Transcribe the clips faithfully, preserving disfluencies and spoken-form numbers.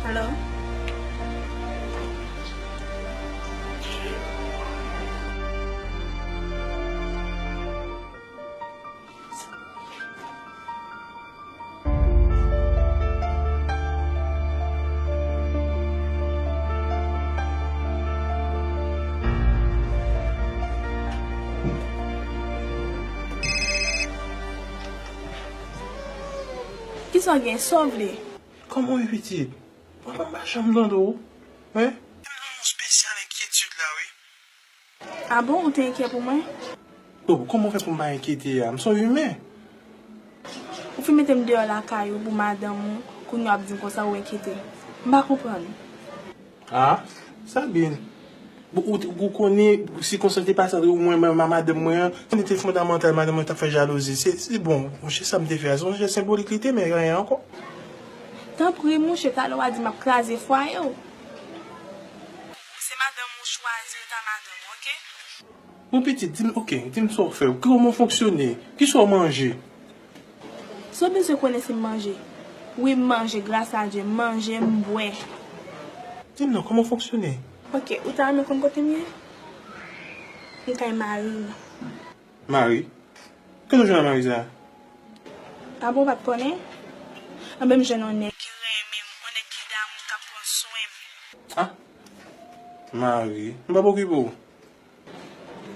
Alo? Kisa w gen? Sa w vle? Kòman w ye, pitit? Papa m pa janm tande w. Wi. M nan yon espesyal enkyetid la, wi. A bon, ou te enkyè pou mwen? O, kòman w fè pou m pa enkyete a? M se yon imen. Ou fin mete m deyò lakay ou pou madanm ou, kounye a w ap di m konsa ou enkyete. M pa konprann. A, Sabine. Bon, ou, ou konnen sikonstans te pase ant mwen, ma, ma, madanm mwen an. Konnen te fondamantal, madanm mwen t ap fè jalouzi. Se, se bon, monchè, sa m te fè a, se yon jès senbolik li te, men anyen ankò. Tanpri, monchè, talè w a di m ap kraze fwaye w. Se madanm ou chwazi, l ta madanm ou, oke? Bon, pitit, di m, oke, di m sa w fè. Kòman w fonksyone? Kisa w manje? Si w bezwen konnen si m manje, wi, m manje, gras a Dye, m manje, m bwè. Di m non, kòman w fonksyone? Oke, ou ta renmen konn kote m ye? M kay mari m. Mari? Kote w jwenn mari sa a? A bon, w pa t konnen? Anben, m jwenn yon nèg ki renmen m, yon nèg ki damou m, k ap pran swen m. A? Mari, m p ap okipe w.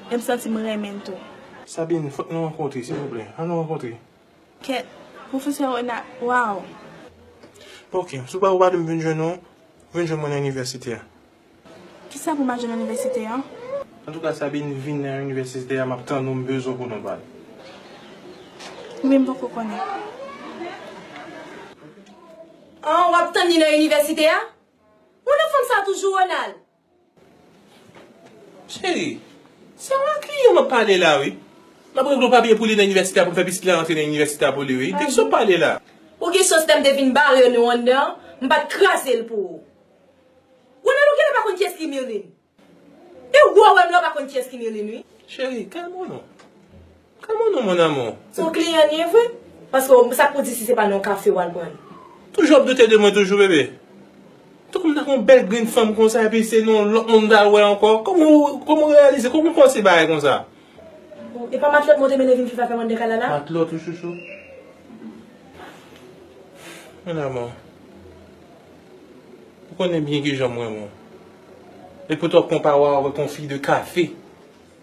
E m santi m renmen l tou. Sabine, fòk nou rankontre, silvouplè. Ann nou rankontre. Kèt, pwofesè Ronald, waw! Oke, si w pa, ou pa vle m vin jwenn ou, vin jwenn mwen nan inivèsite a. Kisa pou m al jwenn nan inivèsite a? Antouka, Sabine, vin nan inivèsite a, m ap tann ou, m bezwen w pou nou pale. Mwen menm poko konnen. An, w ap tann li nan inivèsite a? Ou nan fanm sa toujou, Ronald? Cheri, se yon kliyan m ap pale la, wi. M ap regle yon papye pou li nan inivèsite a, pou m fè pitit la rantre nan inivèsite a pou li, wi. De kisa w ap pale la? Ou gen chans lè m te vin bare nou anndan an, m pa t kraze l pou ou. Ronald, ou genlè pa konn kiyès ki Mirline. E ou wè m la, ou pa konn kiyès ki Mirline, wi. Cheri, kalme w non. Kalme w non, mon amour. Se yon kliyan li ye vre? Paske sa k pou di si se pa nan yon kafe w al pran l? Toujou ap doute de mwen toujou, bebe. Tankou m ta gen yon bèl grenn fanm konsa, epi se nan yon lòt moun m ta al wè ankò. Kòman w, kòman w reyalize? Kòman w panse bagay konsa? E pa matlòt mwen te mennen vin viv avè m anndan kay la la? Matlòt ou, chouchou? Mon amour. Ou konnen byen kijan m renmen w. Epi w t ap konpare w avèk yon fi de kafe.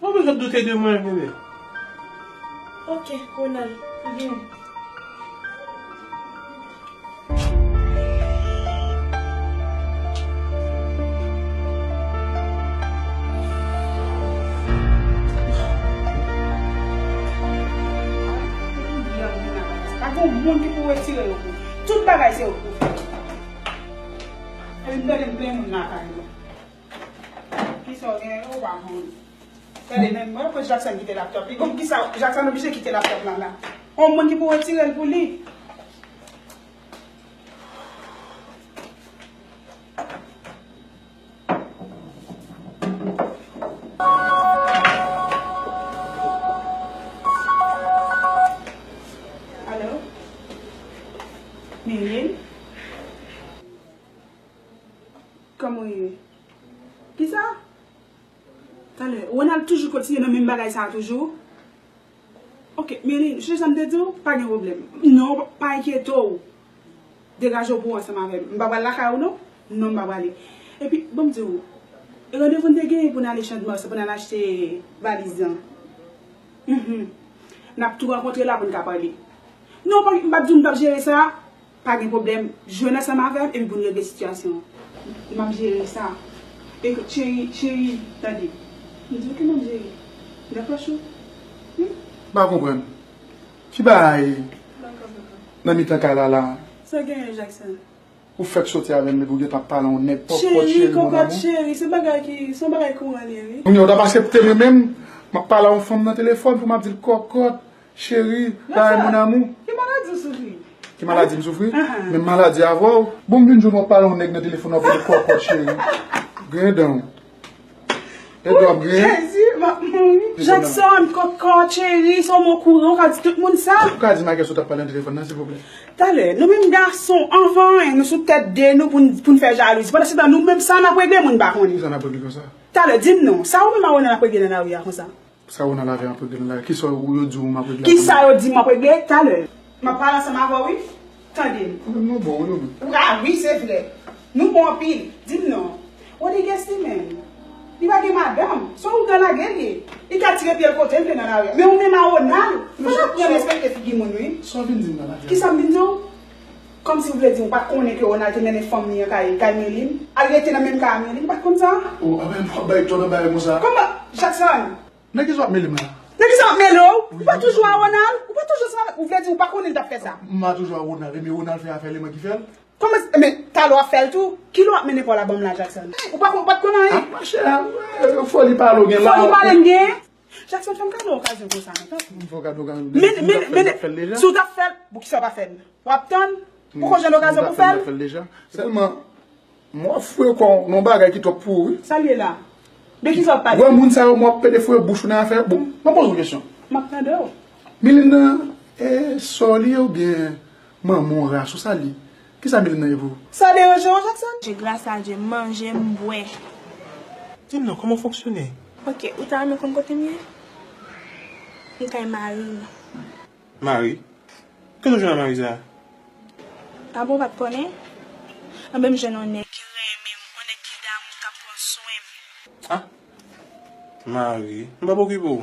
Ou pa bezwen doute de mwen, bebe. Oke, Ronald, byen. Pa gen moun ki pou retire yo pou. Tout bagay se yo pou fè. Epi m tande m plen moun lakay yo. Kisa w gen, ou pa konn. Gade, men mwen, kote Jackson kite laptop li. Bon, kisa, Jackson oblije kite laptop la la. On moun ki pou retire l pou li. Alo? Miline? Kòman w ye? Kisa? Talè, Ronald toujou kontinye nan menm bagay sa a toujou? Oke, Miline, sonje sa m te di w, pa gen pwoblèm. Non, pa enkyete w. Degaje w pou w ansanm avè m. M pa pral lakay ou non. Non, m pa prale. Epi, ban m di w, randevou n te genyen pou n ale Champ de Mars, pou n al achte valiz lan. Mhm. N ap tou rankontre la pou n ka pale. Non, pa, m p ap di w m p ap jere sa. Pa gen pwoblèm, jwenn ansanm avè m epi pou n regle sitiyasyon an. M ap jere sa. Ekout, cheri, cheri, tande. M di w ke m ap jere. Dakò, chou? Hmm? M pa konprann. Ki bagay nan mitan kay la la? Sa genyen, Jackson? Ou fèk soti avè m epi w gentan ap pale yon nèg kòkòt, cheri, cheri, mon amour. Cheri, kòkòt, cheri, se yon bagay ki, se yon bagay kouran li ye, wi. Kounye a, ou t ap aksepte mwen menm, m ap pale a yon fanm nan telefòn pou m ap di l kòkòt. Cheri, bagay mon amour. Ki maladi w soufri? Ki maladi m soufri? Ahan. Menm maladi avè w. Bon, m vin jwenn w ap pale yon nèg nan telefòn, w ap rele kòkòt, cheri. Griyen dan w. E dwa m griyen? Jezi, m ap Jackson, kokot, cheri, se yon mo kouran, ou ka di tout moun sa. Ou ka di Michael si w t ap pale nan telefòn nan, silvouplè? Talè, nou menm gason, anvan anyen, nou sou tèt de nou pou n, pou n fè jalouzi. Pandan se tan, nou menm sa n ap regle, moun pa konnen. Kisa n ap regle konsa? Talè, di m non, sa ou menm a Ronald ap regle nan lari a konsa? Sa Ronald avè ap regle nan lari a? Kisa yo di w m ap regle? Kisa yo di m ap regle? Talè. M ap pale ansanm avè w, wi. Tande m. Ou menm nou bon, wi, ou menm. Ah, wi, se vre. Nou bon anpil. Di m non. Rodriguez li menm, li pa gen madanm. Se yon ougan lage l ye. Li ka tire pye l kote l vle nan lari a. Men ou menm a Ronald, fò n aprann respekte figi moun, wi. Sa w vin di m nan lari a? Kisa m vin di w? Kòmsi w vle di w pa konnen ke Ronald te mennen fanm li an kay, kay Merlin? Al rete nan menm kay a Merlin, ou pa t konn sa? Oh, a ben, w ap bay twòp nan bagay konsa. Kòman? Jackson! Nan kisa w ap mele m la? Nan kisa w ap mele w? Ou pa toujou a Ronald? Ou pa toujou ansanm avèk, ou vle di w pa konnen l t ap fè sa? M pa toujou a Ronald, ebyen Ronald fè afè l, e mwen ki fè l? Kòman, men talè w ap fè l tou? Kilè w ap mennen pa w la ban m la, Jackson? Ou pa, ou pa t konn anyen? Ah, machè, foli pale w gen la. Foli pale m gen? Jackson, fè m kado okazyon konsa non, tanpri. M fè w kado okazyon. Men, men, men, si w t ap fè l, poukisa w pa fè l? W ap tann? Ou ko jwenn okazyon pou fè l? Sèlman, m ap foure kò w nan yon bagay ki twòp pou ou, wi. Sa l ye la? De kisa w ap pale? Wè moun sa yo, m ap pede foure bouch ou nan afè. Bon, m ap poze w kesyon. M ap tande w. Milin nan, e sè w li ye oubyen manman w, ras ou sa l ye? Kisa Milin nan ye pou ou? Sa deranje w, Jackson? Dye, gras a Dye, m manje, m bwè. Di m non, kòman w fonksyone? Ok, ou ta renmen konn kote m ye? M kay mari m. Mari? Kote w jwenn a mari sa? A bon, w pa t konnen? Anben, m jwenn yon nèg ki renmen m, yon nèg ki damou, k ap pran swen m. Ah? Mari, m p ap okipe w.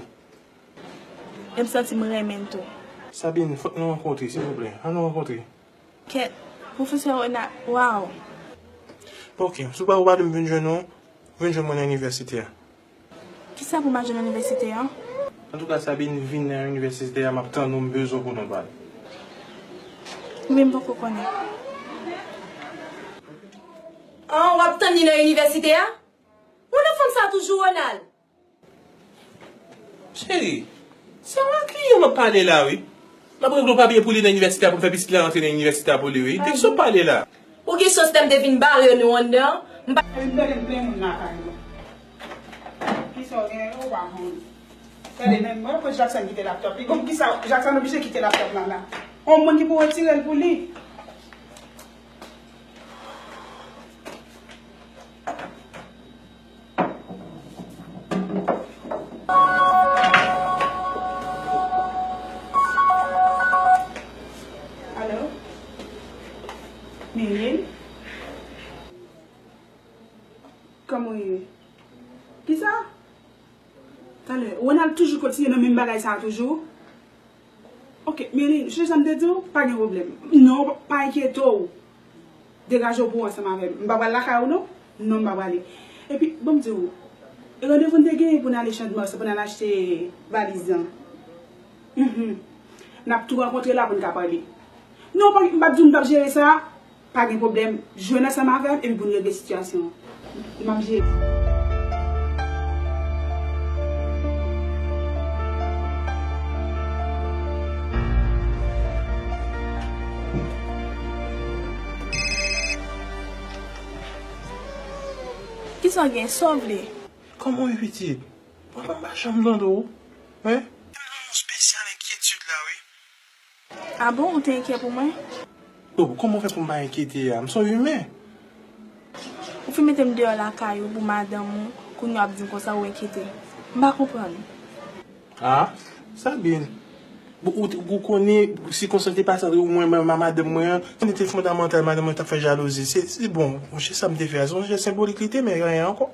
E m santi m renmen l tou. Sabine, fòk nou rankontre, silvouplè. Ann nou rankontre. Kèt, pwofesè Ronald, waw! Ok, si w pa, ou pa vle m vin jwenn ou, vin jwenn mwen nan inivèsite a. Kisa pou m al jwenn nan inivèsite an? Antouka, Sabine, vin nan inivèsite a, m ap tann ou, m bezwen w pou nou pale. Mwen menm m poko konnen. An, w ap tann li nan inivèsite a? Ou nan fanm sa toujou, Ronald? Cheri, se a kliyan m ap pale la, wi. M ap regle yon papye pou li nan inivèsite a, pou m fè pitit la rantre nan inivèsite a pou li, wi. De kisa w ap pale la? Ou gen chans lè m te vin bare nou anndan, m pa. Epi m tande m plen moun lakay mwen. Kisa w genyen, ou pa konn. Tande, men mwen, kote Jackson kite laptòp li? Bon, kisa, Jackson oblije kite laptòp la la. On moun ki pou retire l pou li. Alo? Mireille? Kòman w ye? Kisa? Talè, Ronald toujou kontinye nan menm bagay sa a toujou? Ok, Mireille, sonje sa m te di w? Pa gen pwoblèm. Non, pa enkyete w. Degaje w pou w ansanm avè m. M pa pral lakay ou non. Non, m pa prale. Epi, ban m di w, randevou n te genyen pou n ale Champ de Mars, pou n al achte valiz lan. Mhm. N ap tou rankontre la pou n ka pale. Non, pa, m pa t di w m t ap jere sa. Pa gen pwoblèm, jwenn ansanm avè m epi pou n regle sitiyasyon an. M ap jere. Kisa w gen? Sa w vle? Kòman w ye, pitit? Papa m pa janm tande w. Hein? Mwen gen yon espesyal enkyetid la, wi. A bon, ou te enkyè pou mwen? Oh, kòman w fè pou m pa enkyete a? M se yon imen. Ou fin mete m deyò lakay ou pou madanm ou, kounye a w ap di m konsa ou enkyete. M pa konprann. Ah, Sabine. Bon, ou, ou konnen sikonstans te pase ant mwen menm ak madanm mwen an, se te fondamantal, madanm mwen t ap fè jalouzi. Se, se bon, monchè, sa m te fè a, se yon jès senbolik li te, men anyen ankò.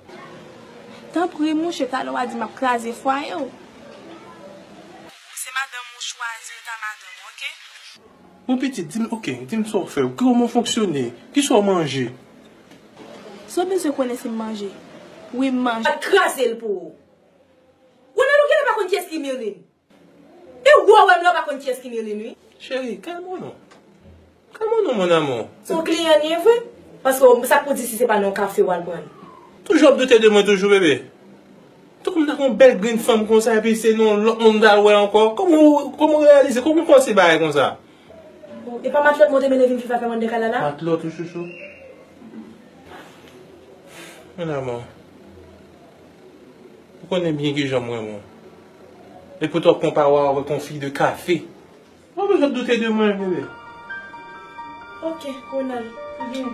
Tanpri, monchè, talè w a di m ap kraze fwaye w. Se madanm ou chwazi, ou ta madanm, ok? Bon, pitit, di m, ok, di m sa w fè, kòman w fonksyone, kisa w manje? Si w bezwen konnen si m manje, wi, m manje. Ap kraze l pou ou. Ronald, ou genlè pa konn kiyès ki Mirline. E ou wè m la, ou pa konn kiyès ki Mirline, wi. Cheri, kalme w non. Kalme w non, mon amour. Se yon kliyan li ye vre? Paske sa k pou di si se pa nan yon kafe w al pran l? Toujou ap doute de mwen toujou, bebe? Tankou m ta gen yon bèl grenn fanm konsa, epi se nan yon lòt moun m ta al wè ankò. Kòman w, kòman w reyalize? Kòman w panse bagay konsa? E pa matlòt mwen te mennen vin viv avè m anndan kay la la? Matlòt ou, chouchou? Mon amour, ou konnen byen kijan m renmen w. Epi w t ap konpare w avèk yon fi de kafe. Ou bezwen doute de mwen, bebe. Ok, Ronald, vini.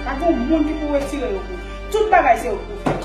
Pa gen moun ki pou retire yo pou. Tout bagay se yo pou fè.